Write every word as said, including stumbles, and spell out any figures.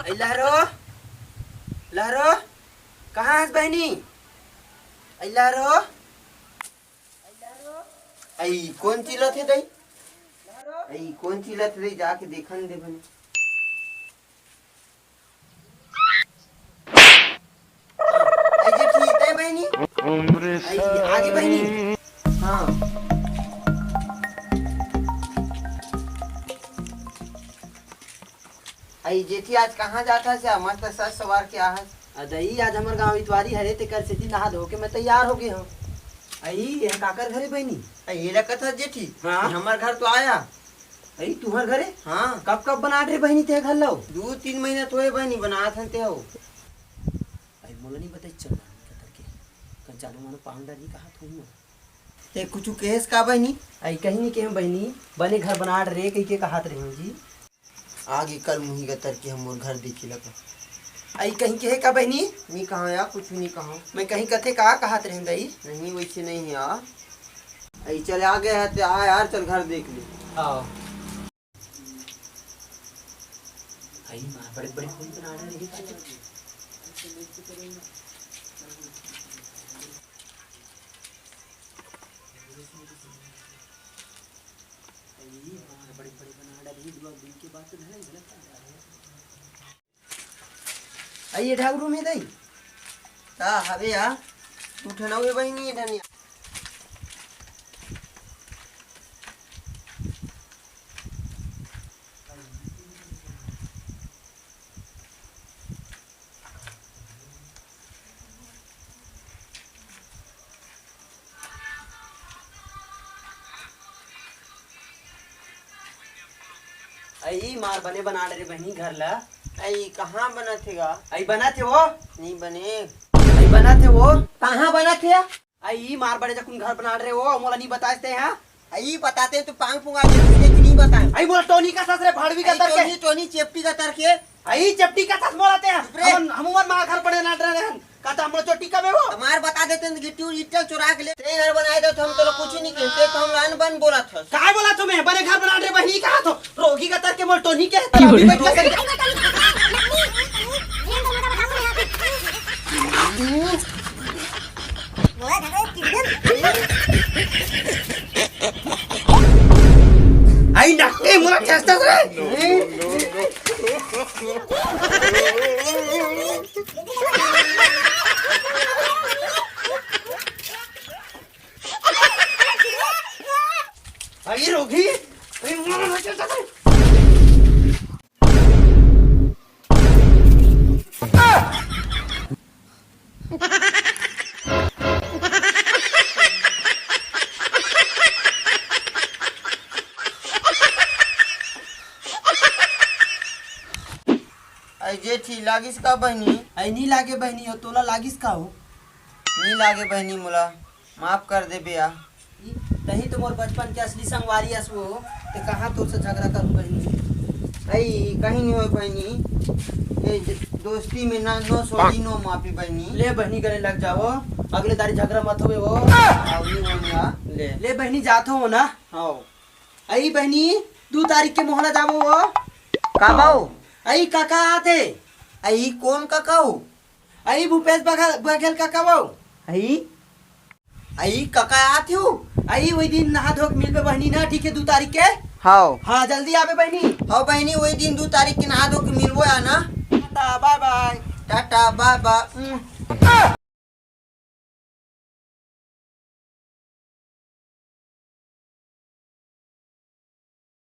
अई लहरो, लहरो, कहाँ हस बहिनी? अई लहरो, अई कोन चिल्लात हे दई? अई कोन चिल्लात हे दई? जाके देखन दे बने। अई जेठी, तैं बहिनी? अई आगे बहिनी। हाँ। अई जेठी, आज कहाँ जात हस या? मस्त सज सवार के आहस। अ दई, आज हमर गाँव इतवारी हरे, तेकर सेती नहा धो के मैं तैयार हो गे हँव। अई, ये काकर घर ए बहिनी? अई, एला कथस जेठी? हाँ। ये हमर घर तो आय। अई, तुँहर घर ए? हाँ। कब कब बनात रहे बहिनी तें घर ला? दू तीन महीना तो होय बहिनी, बनात हन ते हो। अई, मोला नइ बताइस, चल नानी कतर के। कन चालू मानो पाहुन डरही कहत होही मोला। तें कुछु कहेस का बहिनी? अई, कहीं नइ कहेंव बहिनी, बने घर बनात रहे कहिके कहत रहे हँव जी। आगे कल मुही गतर के हम मोर घर देखे लगा। अई कहीं कहे का बहिनी? नइ कहँव यार, कुछु नइ कहँव। मैं कहीं कथे का कहत रहेंव दई? नहीं, वइसे नइ हे यार। अई चल आगे हे ते आ यार, चल घर देख ले। हाँ। अई माँ, बड़े बड़े फूल बनात रहे। अई माँ, बड़े बड़े बनात रहे, दू दिन के बाद तो धरे, गलत आ रहे। अई ये ढाऊ रूम हे दई? ता हवे या, दू ठन अउ हे बहिनी, ये ठन या। अई मार बने बनात रहे बहिनी घर ला। अई कहाँ बनत हे गा? अई बनत हे वो। नइ बने। अई बनत हे वो। कहाँ बनत हे? अई मार बड़े जकुन घर बनात रहे वो, मोला नइ बताइस ते हा। अई बतातेंव तो पांग पुंगा के तुझे कि नइ बताएंव। अई मोला टोनी कथस रे, भाड़वी अई कतर के। टोनी, टोनी चेपटी कतर के। अई चेपटी कथस मोला ते। चुप रे। हम, हम उमर मार घर बड़े बनात रहे हन। का त हमरो चोटी कबे वो? त मार बता देतेंव त गिट्टी उट्टी चोरा के ले। ते घर बनाए दे त हम तोला कुछु नइ कहे, ते तो हमला अनबन बोलत हस। काय बोलत हँव मैं? बने घर बनात रहे बहिनी कहत हँव। रोगी कतर के मोर टोनी के, त अभी बैठ के अई नक्की मोला ठेसतस रे। अई रोगी, अई मोला ठेसतस रे। अई जेठी, लागिस का बहिनी? अई नी लागे बहिनी हो, तोला लागिस का हो? नी लागे बहिनी मोला, माफ कर देबे या। ई, तहीं तो मोर बचपन के असली संगवारी अस वो, ते कहाँ तोर से झगड़ा करूँ बहिनी? अई, कहीं नहीं होय बहिनी, ये ज-, दोस्ती में ना, नो सॉरी, नो माफी बहिनी। ले बहिनी गले लग जाओ, अगले दारी झगड़ा मत होवे वो। हाँ, नहीं होय ना, ले। ले बहिनी जात हो ना? हाँ। अई बहिनी, दू तारीख के मोहला जाबो वो। का बाऊ? अई काका आते। अई कोन काका हो? अई भूपेश बघेल, बघेल काका बाऊ। अई अई, कका आत हो? अई, वही दिन नहा धो के मिलबे बहिनी ना, ठीक है, दू तारीख के? हाव। हाँ, जल्दी आबे बहिनी। हाव बहिनी, वही दिन दू तारीख के नहा धो के मिलबो या ना। टाटा, बाय बाय। टाटा, बाय बाय। उम।